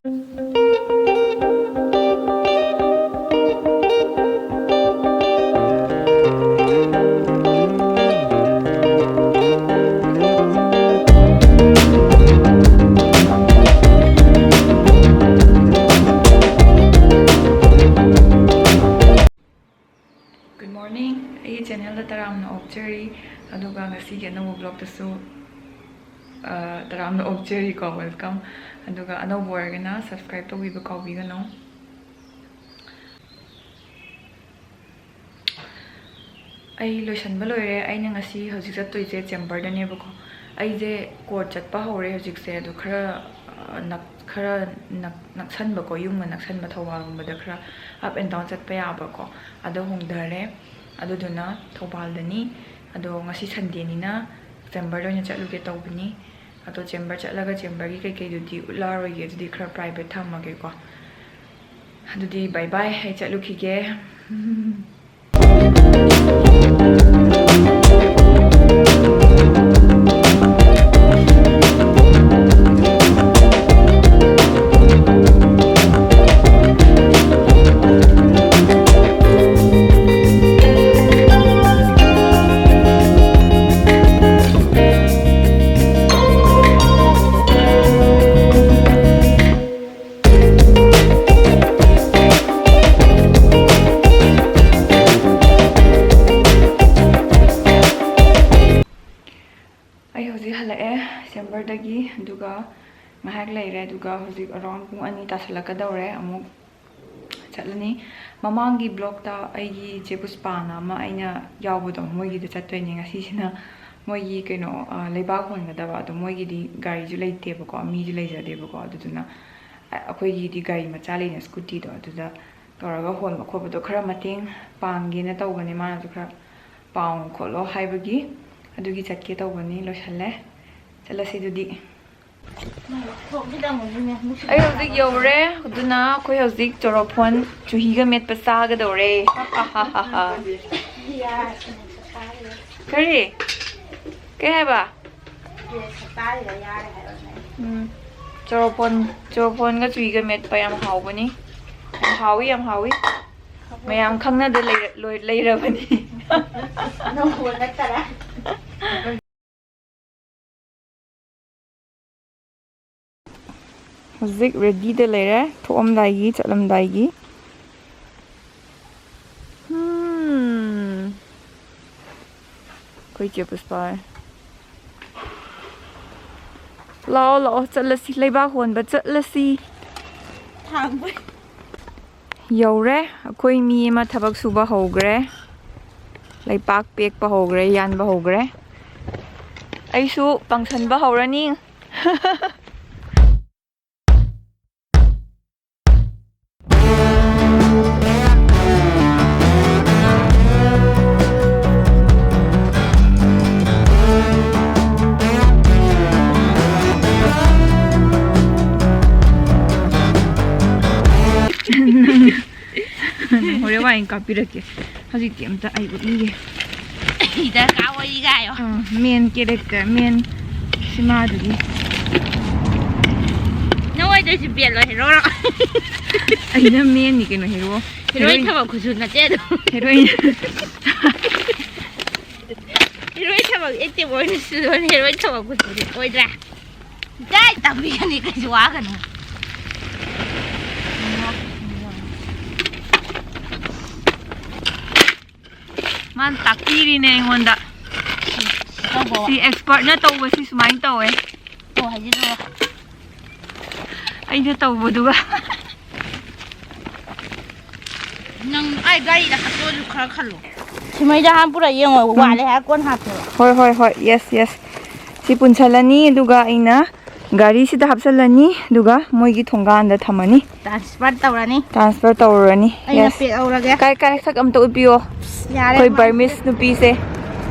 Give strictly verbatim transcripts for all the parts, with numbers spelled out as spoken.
Good morning. ꯑꯩꯒꯤ ꯆꯦꯅꯦꯜꯗ ꯇꯔꯥꯝꯅ ꯑꯣꯛꯆꯔꯤ꯫ ꯑꯗꯨꯒ ꯉꯁꯤꯒꯤ ꯑꯅꯧꯕ ꯕ꯭ꯂꯣꯛꯇꯁꯨ, ꯑ, ꯇꯔꯥꯝꯅ ꯑꯣꯛꯆꯔꯤꯀꯣ, welcome꯫ ꯑꯗꯨꯒ ꯑꯅꯧꯕ ꯑꯣꯏꯔꯒꯅ subscribe ꯇꯧꯕꯤꯕ ꯀꯥꯎꯕꯤꯒꯅꯨ꯫ ꯑꯩ ꯂꯣꯏꯁꯟꯕ ꯂꯣꯏꯔꯦ꯫ ꯑꯩꯅ ꯉꯁꯤ ꯍꯧꯖꯤꯛ ꯆꯠꯇꯣꯏꯁꯦ ꯆꯦꯝꯕꯔꯗꯅꯦꯕꯀꯣ꯫ ꯑꯩꯁꯦ ꯀꯣꯔꯠ ꯆꯠꯄ ꯍꯧꯔꯦ ꯍꯧꯖꯤꯛꯁꯦ꯫ ꯑꯗꯣ ꯈꯔ, ꯑ, ꯅꯛ-, ꯈꯔ ꯅꯛ-, ꯅꯛꯁꯟꯕꯀꯣ, ꯌꯨꯝꯒ ꯅꯛꯁꯟꯕ, ꯊꯧꯕꯥꯜꯒꯨꯝꯕꯗ ꯈꯔ up and down ꯆꯠꯄ ꯌꯥꯕꯀꯣ, ꯑꯗꯣ ꯍꯣꯡꯊꯔꯦ꯫ ꯑꯗꯨꯗꯨꯅ ꯊꯧꯕꯥꯜꯗꯅꯤ꯫ ꯑꯗꯣ ꯉꯁꯤ ꯁꯟꯗꯦꯅꯤꯅ ꯆꯦꯝꯕꯔꯗ ꯑꯣꯏꯅ ꯆꯠꯂꯨꯒꯦ ꯇꯧꯕꯅꯤ꯫ ꯑꯗꯣ ꯆꯦꯝꯕꯔ ꯆꯠꯂꯒ ꯆꯦꯝꯕꯔꯒꯤ ꯀꯩꯀꯩꯗꯨꯗꯤ ꯎꯠꯂꯛꯑꯔꯣꯏꯒꯦ, ꯑꯗꯨꯗꯤ ꯈꯔ private ꯊꯝꯃꯒꯦꯀꯣ꯫ ꯑꯗꯨꯗꯤ bye bye, ꯑꯩ ꯆꯠꯂꯨꯈꯤꯒꯦ꯫ ꯑꯩ ꯍꯧꯖꯤꯛ ꯍꯜꯂꯛꯑꯦ ꯆꯦꯝꯕꯔꯗꯒꯤ, ꯑꯗꯨꯒ ꯉꯥꯏꯍꯥꯛ ꯂꯩꯔꯦ, ꯑꯗꯨꯒ ꯍꯧꯖꯤꯛ around ꯄꯨꯡ ꯑꯅꯤ ꯇꯥꯁꯜꯂꯛꯀꯗꯧꯔꯦ, ꯑꯃꯨꯛ ꯆꯠꯂꯅꯤ꯫ ꯃꯃꯥꯡꯒꯤ ꯕ꯭ꯂꯣꯛꯇ ꯑꯩꯒꯤ ꯏꯆꯦ ꯄꯨꯁꯄꯥꯅ ꯑꯃ ꯑꯩꯅ ꯌꯥꯎꯕꯗꯣ, ꯃꯣꯏꯒꯤꯗ ꯆꯠꯇꯣꯏꯅꯦ꯫ ꯉꯁꯤꯁꯤꯅ ꯃꯣꯏꯒꯤ ꯀꯩꯅꯣ, ꯑ, ꯂꯩꯕꯥꯛ ꯍꯣꯟꯒꯗꯕ, ꯑꯗꯣ ꯃꯣꯏꯒꯤꯗꯤ ꯒꯥꯔꯤꯁꯨ ꯂꯩꯇꯦꯕꯀꯣ, ꯃꯤꯁꯨ ꯂꯩꯖꯗꯦꯕꯀꯣ, ꯑꯗꯨꯗꯨꯅ ꯑ-, ꯑꯩꯈꯣꯏꯒꯤꯗꯤ ꯒꯥꯔꯤ ꯃꯆꯥ ꯂꯩꯅ, ꯁ꯭ꯀꯨꯇꯤꯗꯣ, ꯑꯗꯨꯗ ꯇꯧꯔꯒ ꯍꯣꯟꯕ ꯈꯣꯠꯄꯗꯣ ꯈꯔ ꯃꯇꯦꯡ ꯄꯥꯡꯒꯦꯅ ꯇꯧꯕꯅꯦ꯫ ꯃꯥꯅꯁꯨ ꯈꯔ ꯄꯥꯡꯉꯣ ꯈꯣꯠꯂꯣ ꯍꯥꯏꯕꯒꯤ, ꯑꯗꯨꯒꯤ ꯆꯠꯀꯦ ꯇꯧꯕꯅꯤ꯫ ꯂꯣꯏꯁꯜꯂꯦ, ꯆꯠꯂꯁꯤ ꯑꯗꯨꯗꯤ꯫ ꯑꯩ ꯍꯧꯖꯤꯛ ꯌꯧꯔꯦ, ꯑꯗꯨꯅ ꯑꯩꯈꯣꯏ ꯍꯧꯖꯤꯛ ꯆꯣꯔꯣꯐꯣꯟ ꯆꯨꯍꯤꯒ ꯃꯦꯠꯄ ꯆꯥꯒꯗꯧꯔꯦ꯫ ꯀꯔꯤ? ꯀꯩ ꯍꯥꯏꯕ? ꯎꯝ꯫ ꯆꯣꯔꯣꯐꯣꯟ, ꯆꯣꯔꯣꯐꯣꯟꯒ ꯆꯨꯏꯒ ꯃꯦꯠꯄ ꯌꯥꯝ ꯍꯥꯎꯕꯅꯤ꯫ ꯌꯥꯝ ꯍꯥꯎꯋꯤ, ꯌꯥꯝ ꯍꯥꯎꯋꯤ꯫ ꯃꯌꯥꯝ ꯈꯪꯅꯗ ꯂꯩꯔ-, ꯂꯣꯏ-, ꯂꯩꯔꯕꯅꯤ꯫ ꯅꯪ ꯍꯣꯟ ꯅꯠꯇꯔꯥ? ꯍꯧꯖꯤꯛ ꯔꯦꯗꯤꯗ ꯂꯩꯔꯦ, ꯊꯣꯛꯑꯝꯗꯥꯏꯒꯤ, ꯆꯠꯂꯝꯗꯥꯏꯒꯤ꯫ ꯍꯝ꯫ ꯑꯩꯈꯣꯏ ꯆꯦ ꯄꯨꯁꯄꯥ꯫ ꯂꯥꯛꯑꯣ, ꯂꯥꯛꯑꯣ, ꯆꯠꯂꯁꯤ, ꯂꯩꯕꯥꯛ ꯍꯣꯟꯕ ꯆꯠꯂꯁꯤ꯫ ꯊꯥꯡꯕ꯫ ꯌꯧꯔꯦ꯫ ꯑꯩꯈꯣꯏ ꯃꯤ ꯑꯃ ꯊꯕꯛ ꯁꯨꯕ ꯍꯧꯈ꯭ꯔꯦ꯫ ꯂꯩꯄꯥꯛ ꯄꯦꯛꯄ ꯍꯧꯈ꯭ꯔꯦ, ꯌꯥꯟꯕ ꯍꯧꯈ꯭ꯔꯦ꯫ ꯑꯩꯁꯨ ꯄꯥꯡꯁꯟꯕ ꯍꯧꯔꯅꯤ꯫ ꯍꯣꯔꯦꯟ ꯋꯥꯏ ꯀꯥꯞꯄꯤꯔꯛꯀꯦ꯫ ꯍꯧꯖꯤꯛꯇꯤ ꯑꯝꯇ ꯑꯩ ꯎꯠꯅꯤꯡꯒꯦ꯫ ꯗꯔꯀꯥꯔ ꯑꯣꯏ ꯀꯥꯏꯌꯣ꯫ ꯑꯥ, main character, main ꯁꯤꯃꯥꯗꯨꯒꯤ꯫ ꯅꯪ ꯑꯣꯏꯗꯣꯏꯁꯤ ꯕꯦꯠꯂꯣ, ꯍꯦꯔꯣꯔꯣ? ꯑꯩꯅ ꯃꯦꯟꯅꯤ ꯀꯩꯅꯣ, ꯍꯦꯔꯣ꯫ Heroine heroine. ꯊꯕꯛ ꯈꯨꯁꯨ ꯅꯠꯇꯦ ꯑꯗꯣ꯫ ꯍꯦꯔꯣꯏꯟ꯫ ꯍꯦꯔꯣꯏꯟ ꯊꯕꯛ active ꯑꯣꯏꯅ ꯁꯨꯗꯣꯏꯅꯤ, ꯍꯦꯔꯣꯏꯟ ꯊꯕꯛ ꯈꯨꯁꯨꯗꯤ ꯑꯣꯏꯗ꯭ꯔꯥ? ꯏꯇꯥꯏ ꯇꯝꯕꯤꯒꯅꯤ, ꯀꯩꯁꯨ ꯋꯥꯒꯅꯨ꯫ ꯃꯥꯅ ꯇꯥꯛꯄꯤꯔꯤꯅꯦ ꯑꯩꯉꯣꯟꯗ꯫ ꯇꯧꯕ꯫ ꯁꯤ expertꯅ ꯇꯧꯕꯁꯤ ꯁꯨꯃꯥꯏꯅ ꯇꯧꯋꯦ꯫ ꯑꯣ, ꯍꯥꯏꯖꯤꯜꯂꯣ꯫ ꯑꯩꯅ ꯇꯧꯕꯗꯨꯒ꯫ ꯅꯪ ꯑꯩ ꯒꯥꯔꯤꯗ ꯍꯥꯞꯆꯤꯜꯂꯁꯨ ꯈꯔ ꯈꯜꯂꯣ꯫ ꯁꯤꯃꯩꯗ ꯍꯥꯟ ꯄꯨꯔꯛ ꯌꯦꯡꯉꯣ, ꯎꯝ꯫ ꯋꯥꯠꯂꯦ ꯍꯥꯏꯔ ꯀꯣꯟ ꯍꯥꯞꯄꯦꯕ꯫ ꯍꯣꯏ, ꯍꯣꯏ, ꯍꯣꯏ, yes, yes꯫ ꯁꯤ ꯄꯨꯟꯁꯜꯂꯅꯤ, ꯑꯗꯨꯒ ꯑꯩꯅ ꯒꯥꯔꯤꯁꯤꯗ ꯍꯥꯞꯆꯜꯂꯅꯤ, ꯑꯗꯨꯒ ꯃꯣꯏꯒꯤ ꯊꯣꯡꯒꯥꯟꯗ ꯊꯝꯃꯅꯤ꯫ Transfer ꯇꯧꯔꯅꯤ꯫ Transfer ꯇꯧꯔꯨꯔꯅꯤ꯫ ꯑꯩꯅ, yes꯫ ꯄꯦꯛꯍꯧꯔꯒꯦ꯫ ꯀꯥꯏ, ꯀꯥꯏ ꯁꯛ ꯑꯝꯇ ꯎꯠꯄꯤꯌꯣ꯫ ꯌꯥꯔꯦ, ꯑꯩꯈꯣꯏ ꯃꯥ꯫ Burmese ꯅꯨꯄꯤꯁꯦ꯫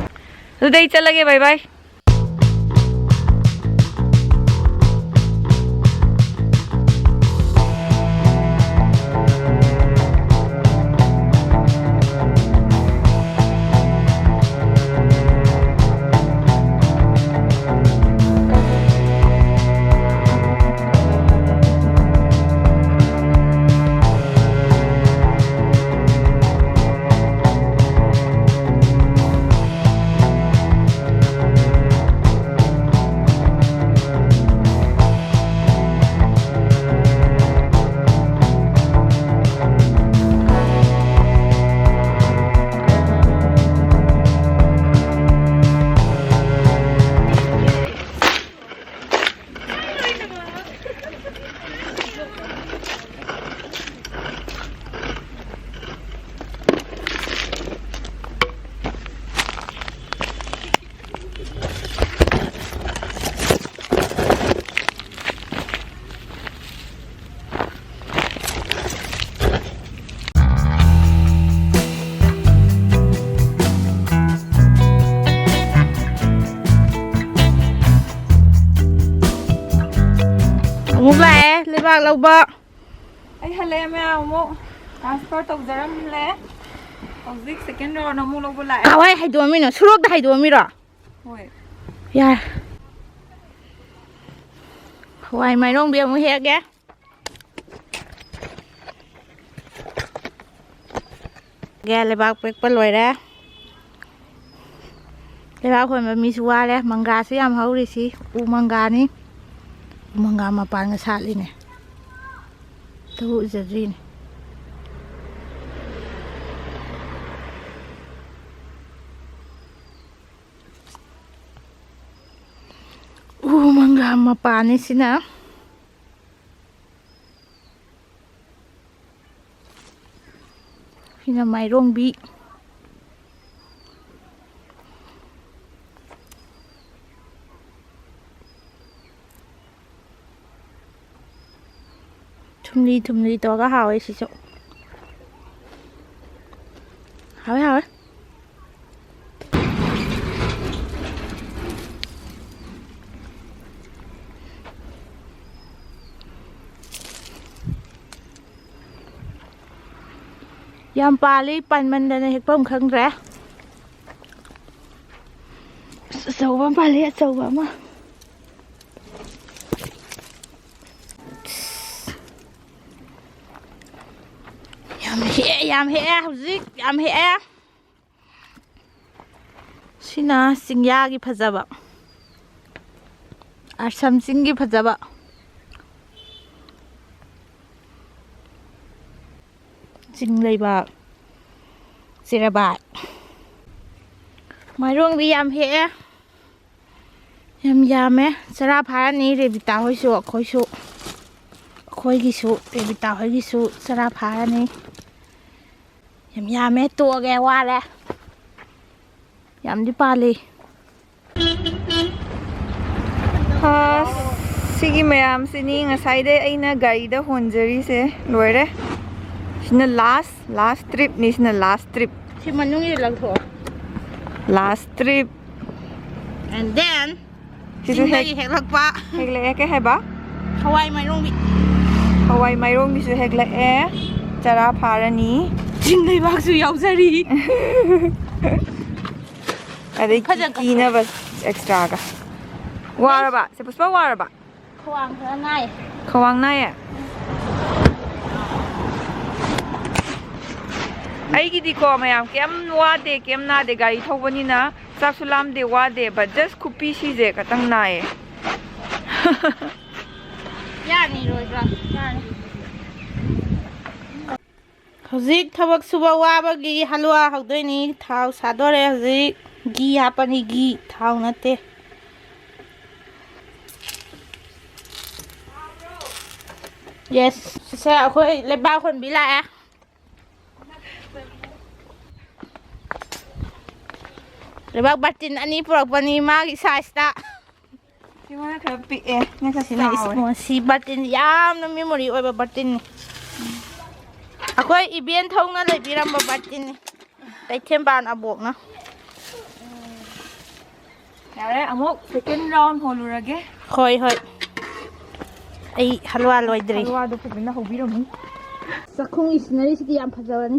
ꯑꯗꯨꯗꯤ ꯑꯩ ꯆꯠꯂꯒꯦ, bye bye꯫ ꯑꯃꯨꯛ ꯂꯥꯛꯑꯦ ꯂꯩꯕꯥꯛ ꯂꯧꯕ꯫ ꯑꯩ ꯍꯜꯂꯛꯑꯦ ꯃꯌꯥꯝ, ꯑꯃꯨꯛ ꯇ꯭ꯔꯥꯟꯁꯐꯔ ꯇꯧꯖꯔꯝꯂꯦ꯫ ꯍꯧꯖꯤꯛ ꯁꯦꯀꯦꯟ ꯔꯥꯎꯟ ꯑꯃꯨꯛ ꯂꯧꯕ ꯂꯥꯛꯑꯦ꯫ ꯀꯥꯋꯥꯏ ꯍꯩꯗꯣꯛꯑꯝꯃꯤꯅꯣ? ꯁꯣꯔꯣꯛꯇ ꯍꯩꯗꯣꯛꯑꯝꯃꯤꯔꯣ? ꯍꯣꯏ꯫ ꯌꯥꯔꯦ꯫ ꯍꯋꯥꯏ ꯃꯥꯏꯔꯣꯡꯕꯤ ꯑꯃꯨꯛ ꯍꯦꯛꯑꯒꯦ꯫ ꯒꯦ, ꯂꯩꯕꯥꯛ ꯄꯦꯛꯄ ꯂꯣꯏꯔꯦ꯫ ꯂꯩꯕꯥꯛ ꯍꯣꯟꯕ ꯃꯤꯁꯨ ꯋꯥꯔꯦ꯫ ꯃꯪꯒ꯭ꯔꯥꯁꯨ ꯌꯥꯝ ꯍꯧꯔꯤꯁꯤ ꯎ ꯃꯪꯒ꯭ꯔꯥꯅꯤ꯫ ꯎ ꯃꯪꯒ꯭ꯔꯥ ꯃꯄꯥꯟꯒ ꯁꯥꯠꯂꯤꯅꯦ꯫ ꯇꯕꯨ ꯎꯖꯗ꯭ꯔꯤꯅꯦ꯫ ꯎ ꯃꯪꯒ꯭ꯔꯥ ꯃꯄꯥꯟꯅꯤ ꯁꯤꯅ꯫ ꯁꯤꯅ ꯃꯥꯏꯔꯣꯡꯕꯤ꯫ ꯊꯨꯝꯂꯤ ꯊꯨꯝꯂꯤ ꯇꯧꯔꯒ ꯍꯥꯎꯋꯦ ꯁꯤꯁꯨ꯫ ꯍꯥꯎꯋꯦ, ꯍꯥꯎꯋꯦ꯫ ꯌꯥꯝ ꯄꯥꯜꯂꯤ, ꯄꯥꯟꯃꯟꯗꯅ ꯍꯦꯛꯐꯝ ꯈꯪꯗ꯭ꯔꯦ꯫ ꯑꯁ, ꯑꯆꯧꯕ ꯑꯃ ꯄꯥꯜꯂꯤ, ꯑꯆꯧꯕ ꯑꯃ꯫ ꯌꯥꯝ ꯍꯦꯛꯑꯦ, ꯌꯥꯝ ꯍꯦꯛꯑꯦ, ꯍꯧꯖꯤꯛ ꯌꯥꯝ ꯍꯦꯛꯑꯦ꯫ ꯁꯤꯅ ꯆꯤꯡꯌꯥꯒꯤ ꯐꯖꯕ, ꯑꯁꯥꯝ ꯆꯤꯡꯒꯤ ꯐꯖꯕ꯫ ꯆꯤꯡ ꯂꯩꯕꯥꯛ, ꯆꯤꯔꯕꯥꯠ꯫ ꯃꯥꯏꯔꯣꯡꯕꯤ ꯌꯥꯝ ꯍꯦꯛꯑꯦ, ꯌꯥꯝ ꯌꯥꯝꯃꯦ꯫ ꯆꯔꯥ ꯐꯥꯔꯅꯤ ꯔꯦꯕꯤꯇꯥ ꯍꯣꯏꯁꯨ, ꯑꯩꯈꯣꯏꯁꯨ, ꯑꯩꯈꯣꯏꯒꯤꯁꯨ, ꯔꯦꯕꯤꯇꯥ ꯍꯣꯏꯒꯤꯁꯨ ꯆꯔꯥ ꯐꯥꯔꯅꯤ꯫ ꯌꯥꯝ ꯌꯥꯝꯃꯦ, ꯇꯣꯛꯑꯒꯦ, ꯋꯥꯔꯦ꯫ ꯌꯥꯝꯗꯤ ꯄꯥꯜꯂꯤ꯫ ꯑꯁ, ꯁꯤꯒꯤ ꯃꯌꯥꯝꯁꯤꯅꯤ ꯉꯁꯥꯏꯗꯩ ꯑꯩꯅ ꯒꯥꯔꯤꯗ ꯍꯣꯟꯖꯔꯤꯁꯦ꯫ ꯂꯣꯏꯔꯦ꯫ ꯁꯤꯅ ꯂꯥꯁ, ꯂꯥꯁ ꯇ꯭ꯔꯤꯞꯅꯤ, ꯁꯤꯅ ꯂꯥꯁ ꯇ꯭ꯔꯤꯞ꯫ ꯁꯤ ꯃꯅꯨꯡꯒꯤꯗ ꯂꯪꯊꯣꯛꯑꯣ꯫ ꯂꯥꯁ ꯇ꯭ꯔꯤꯞ꯫ And then, ꯁꯤꯁꯨ ꯆꯤꯡꯗꯒꯤ ꯍꯦꯛ-, ꯍꯦꯛꯂꯛꯄ꯫ ꯍꯦꯛꯂꯛꯑꯦ꯫ ꯀꯩ ꯍꯥꯏꯕ? ꯍꯋꯥꯏ ꯃꯥꯏꯔꯣꯡꯕꯤ꯫ ꯍꯋꯥꯏ ꯃꯥꯏꯔꯣꯡꯕꯤꯁꯨ ꯍꯦꯛꯂꯛꯑꯦ꯫ ꯆꯔꯥ ꯐꯥꯔꯅꯤ꯫ ꯆꯤꯡ ꯂꯩꯕꯥꯛꯁꯨ ꯌꯥꯎꯖꯔꯤ꯫ ꯑꯗꯩ ꯐꯖꯅ ꯀꯠꯊꯣꯛ꯫ ꯀꯤꯅꯕ ꯑꯦꯛꯁꯇ꯭ꯔꯥꯒ꯫ ꯋꯥꯔꯕ? ꯁꯦ ꯄꯨꯁꯄꯥ, ꯋꯥꯔꯕ? ꯈ꯭ꯋꯥꯡ ꯈꯔ ꯅꯥꯏꯌꯦ꯫ ꯈ꯭ꯋꯥꯡ ꯅꯥꯏꯌꯦ? ꯑꯩꯒꯤꯗꯤꯀꯣ ꯃꯌꯥꯝ ꯀꯩꯝ ꯋꯥꯗꯦ, ꯀꯩꯝ ꯅꯥꯗꯦ, ꯒꯥꯔꯤ ꯊꯧꯕꯅꯤꯅ꯫ ꯆꯥꯛꯁꯨ ꯂꯥꯝꯗꯦ, ꯋꯥꯗꯦ, but just ꯈꯨꯄꯤ ꯁꯤꯁꯦ ꯈꯇꯪ ꯅꯥꯏꯌꯦ꯫ ꯌꯥꯅꯤ ꯂꯣꯏꯗ꯭ꯔꯥ? ꯌꯥꯅꯤ꯫ ꯍꯧꯖꯤꯛ ꯊꯕꯛ ꯁꯨꯕ ꯋꯥꯕꯒꯤ ꯍꯜꯋꯥ ꯍꯧꯗꯣꯏꯅꯤ꯫ ꯊꯥꯎ ꯁꯥꯗꯣꯔꯦ ꯍꯧꯖꯤꯛ꯫ ꯘꯤ ꯍꯥꯞꯄꯅꯤ, ꯘꯤ, ꯊꯥꯎ ꯅꯠꯇꯦ꯫ Yes, ꯁꯦ ꯑꯩꯈꯣꯏ ꯂꯩꯕꯥꯛ ꯍꯣꯟꯕꯤ ꯂꯥꯛꯑꯦ꯫ ꯂꯩꯕꯥꯛ ꯕꯥꯔꯇꯤꯟ ꯑꯅꯤ ꯄꯨꯔꯛꯄꯅꯤ ꯃꯥꯒꯤ size ꯇ꯫ ꯁꯤꯃꯅ ꯈꯔ ꯄꯤꯛꯑꯦ, ꯁꯤꯅ ꯈꯔ ꯁꯤꯅ ꯆꯥꯎꯔꯦ꯫ Sponge꯫ ꯁꯤ ꯕꯥꯔꯇꯤꯟ ꯌꯥꯝꯅ memory ꯑꯣꯏꯕ ꯕꯥꯔꯇꯤꯟꯅꯤ꯫ ꯑꯩꯈꯣꯏ ꯏꯕꯦꯟ ꯊꯧꯅ ꯂꯩꯕꯤꯔꯝꯕ ꯕꯥꯔꯇꯤꯟꯅꯤ꯫ ꯀꯩꯊꯦꯝꯄꯥꯟ ꯑꯕꯣꯛꯅ꯫ ꯌꯥꯔꯦ, ꯑꯃꯨꯛ second round ꯍꯣꯜꯂꯨꯔꯒꯦ꯫ ꯍꯣꯏ, ꯍꯣꯏ꯫ ꯑꯩ ꯍꯜꯋꯥ ꯂꯣꯏꯗ꯭ꯔꯤ꯫ ꯍꯜꯋꯥꯗꯣ ꯐꯖꯅ ꯍꯧꯕꯤꯔꯝꯃꯨ꯫ ꯆꯥꯛꯈꯨꯝꯒꯤ scenery ꯁꯤꯗꯤ ꯌꯥꯝ ꯐꯖꯕꯅꯤ꯫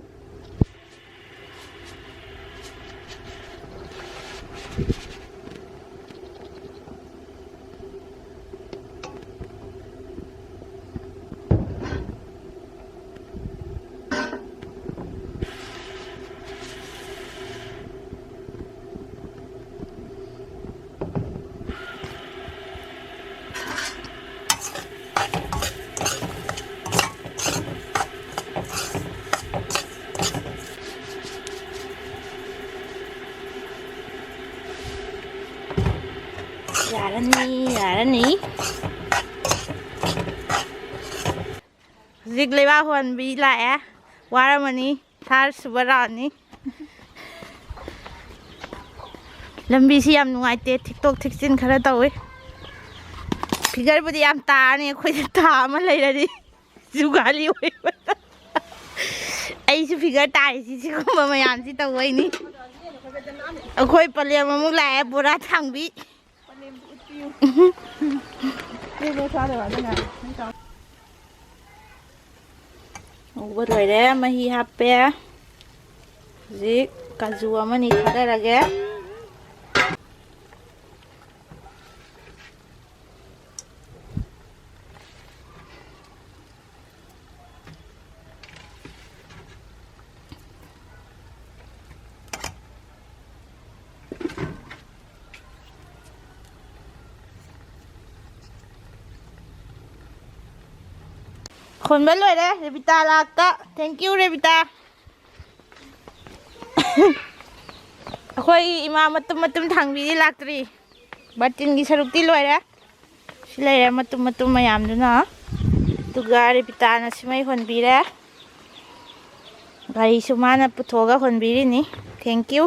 ꯌꯥꯔꯅꯤ, ꯌꯥꯔꯅꯤ꯫ ꯍꯧꯖꯤꯛ ꯂꯩꯕꯥꯛ ꯍꯣꯟꯕꯤ ꯂꯥꯛꯑꯦ꯫ ꯋꯥꯔꯝꯃꯅꯤ꯫ Third ꯁꯨꯕ round ꯅꯤ꯫ ꯂꯝꯕꯤꯁꯤ ꯌꯥꯝ ꯅꯨꯡꯉꯥꯏꯇꯦ, ꯊꯤꯛꯇꯣꯛ ꯊꯤꯛꯆꯤꯟ ꯈꯔ ꯇꯧꯋꯤ꯫ Figure ꯕꯨꯗꯤ ꯌꯥꯝ ꯇꯥꯔꯅꯤ ꯑꯩꯈꯣꯏꯗ ꯊꯥ ꯑꯃ ꯂꯩꯔꯗꯤ꯫ ꯖꯨꯒꯥꯂꯤ ꯑꯣꯏꯕ꯫ ꯑꯩꯁꯨ figure ꯇꯥꯔꯤꯁꯤ ꯁꯤꯒꯨꯝꯕ ꯃꯌꯥꯝꯁꯤ ꯇꯧꯕꯩꯅꯤ꯫ ꯑꯩꯈꯣꯏ ꯄꯂꯦꯝ ꯑꯃꯨꯛ ꯂꯥꯛꯑꯦ, ꯕꯣꯔꯥ ꯊꯥꯡꯕꯤ꯫ ꯉꯧꯕ ꯂꯣꯏꯔꯦ, ꯃꯍꯤ ꯍꯥꯞꯄꯦ꯫ ꯍꯧꯖꯤꯛ ꯀꯥꯖꯨ ꯑꯃꯅꯤ ꯊꯥꯗꯔꯒꯦ꯫ ꯈꯣꯟꯕ ꯂꯣꯏꯔꯦ, ꯔꯦꯕꯤꯇꯥ ꯂꯥꯛꯇ꯫ Thank you, ꯔꯦꯕꯤꯇꯥ꯫ ꯑꯩꯈꯣꯏ ꯏꯃꯥ ꯃꯇꯨꯝ ꯃꯇꯨꯝ ꯊꯥꯡꯕꯤꯗꯤ ꯂꯥꯛꯇ꯭ꯔꯤ꯫ ꯕꯥꯔꯇꯤꯟꯒꯤ ꯁꯔꯨꯛꯇꯤ ꯂꯣꯏꯔꯦ꯫ ꯁꯤ ꯂꯩꯔꯦ ꯃꯇꯨꯝ ꯃꯇꯨꯝ ꯃꯌꯥꯝꯗꯨꯅ꯫ ꯑꯗꯨꯒ ꯔꯦꯕꯤꯇꯥꯅ ꯁꯤꯃꯩ ꯍꯣꯟꯕꯤꯔꯦ꯫ ꯒꯥꯔꯤꯁꯨ ꯃꯥꯅ ꯄꯨꯊꯣꯛꯑꯒ ꯍꯣꯟꯕꯤꯔꯤꯅꯤ꯫ Thank you꯫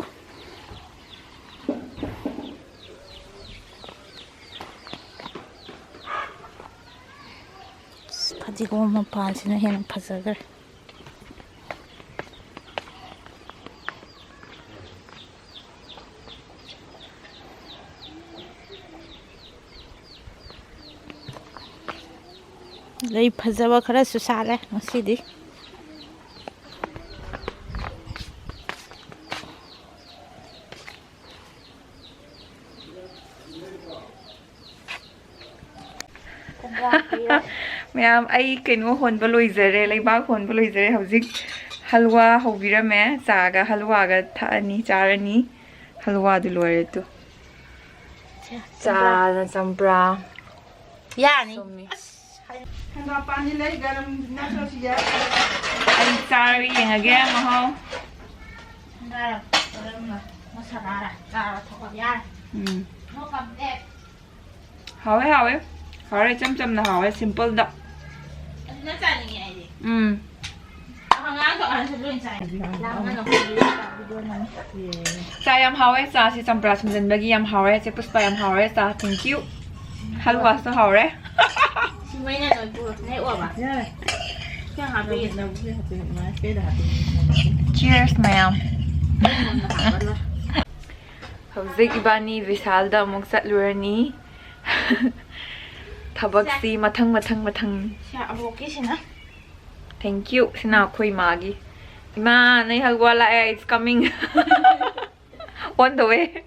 ꯑꯁ, ꯐꯗꯤꯒꯣꯝ ꯃꯄꯥꯟꯁꯤꯅ ꯍꯦꯟꯅ ꯐꯖꯈ꯭ꯔꯦ꯫ ꯂꯩ ꯐꯖꯕ ꯈꯔꯁꯨ ꯁꯥꯠꯂꯦ ꯉꯁꯤꯗꯤ꯫ ꯃꯌꯥꯝ, ꯑꯩ ꯀꯩꯅꯣ ꯍꯣꯟꯕ ꯂꯣꯏꯖꯔꯦ, ꯂꯩꯕꯥꯛ ꯍꯣꯟꯕ ꯂꯣꯏꯖꯔꯦ꯫ ꯍꯧꯖꯤꯛ ꯍꯜꯋꯥ ꯍꯧꯕꯤꯔꯝꯃꯦ, ꯆꯥꯒ ꯍꯜꯋꯥꯒ ꯊꯛꯑꯅꯤ, ꯆꯥꯔꯅꯤ꯫ ꯍꯜꯋꯥꯗꯨ ꯂꯣꯏꯔꯦ ꯇꯨ꯫ ꯆꯥꯅ ꯆꯝꯄ꯭ꯔꯥ꯫ ꯌꯥꯅꯤ꯫ ꯆꯨꯝꯃꯤ꯫ ꯑꯁ, ꯍꯪꯒꯥꯝꯄꯥꯟꯗꯤ ꯂꯩ, ꯒꯔꯝ ꯃꯁꯥꯂꯥꯁꯨ ꯌꯥꯏ꯫ ꯑꯩ ꯆꯥꯔꯒ ꯌꯦꯡꯉꯒꯦ ꯃꯍꯥꯎ꯫ ꯒꯔꯝ ꯃꯁꯥꯂꯥꯔ ꯆꯥꯔ ꯊꯣꯛꯑ ꯌꯥꯔꯦ꯫ ꯎꯝ꯫ ꯅꯣ ꯀꯝꯄ꯭ꯂꯦꯟ꯫ ꯍꯥꯎꯋꯦ, ꯍꯥꯎꯋꯦ꯫ ꯍꯥꯎꯔꯦ, ꯏꯆꯝ ꯆꯝꯅ ꯍꯥꯎꯔꯦ, ꯁꯤꯝꯄꯜꯗ꯫ ꯑꯗꯨꯅ ꯆꯥꯅꯤꯡꯉꯦ ꯑꯩꯗꯤ꯫ ꯎꯝ꯫ ꯑꯉꯥꯡꯗꯣ ꯑꯍꯟꯁꯨ ꯂꯣꯏ ꯆꯥꯏ꯫ ꯂꯥꯡꯒꯅꯨ꯫ ꯆꯥ ꯌꯥꯝ ꯍꯥꯎꯋꯦ, ꯆꯥꯁꯤ ꯆꯝꯄ꯭ꯔꯥ ꯁꯨꯝꯖꯟꯕꯒꯤ ꯌꯥꯝ ꯍꯥꯎꯔꯦ꯫ ꯆꯦ ꯄꯨꯁꯄꯥ, ꯌꯥꯝ ꯍꯥꯎꯔꯦ ꯆꯥ, thank you꯫ ꯍꯜꯋꯥꯁꯨ ꯍꯥꯎꯔꯦ꯫ ꯁꯤꯃꯩꯅ ꯂꯣꯏ ꯄꯨꯔꯣ꯫ ꯅꯦꯛꯑꯣꯕ꯫ ꯌꯥꯔꯦ꯫ ꯀꯌꯥ ꯍꯥꯞꯄꯤ? ꯂꯧꯕꯁꯦ ꯍꯥꯞꯄꯤ, ꯃꯥ ꯀꯩꯗ ꯍꯥꯞꯄꯤ? Cheers ꯃꯌꯥꯝ꯫ ꯍꯧꯖꯤꯛ ꯏꯕꯥꯅꯤ ꯚꯤꯁꯥꯜꯗ ꯑꯃꯨꯛ ꯆꯠꯂꯨꯔꯅꯤ꯫ ꯊꯕꯛꯁꯤ ꯃꯊꯪ ꯃꯊꯪ ꯃꯊꯪ꯫ ꯁꯤ ꯑꯕꯣꯛꯀꯤꯁꯤꯅ Thank you. ꯁꯤꯅ ꯑꯩꯈꯣꯏ ꯏꯃꯥꯒꯤ꯫ ꯏꯃꯥ, ꯅꯣꯏ ꯍꯜꯋꯥ ꯂꯥꯛꯑꯦ, it's coming. On the way.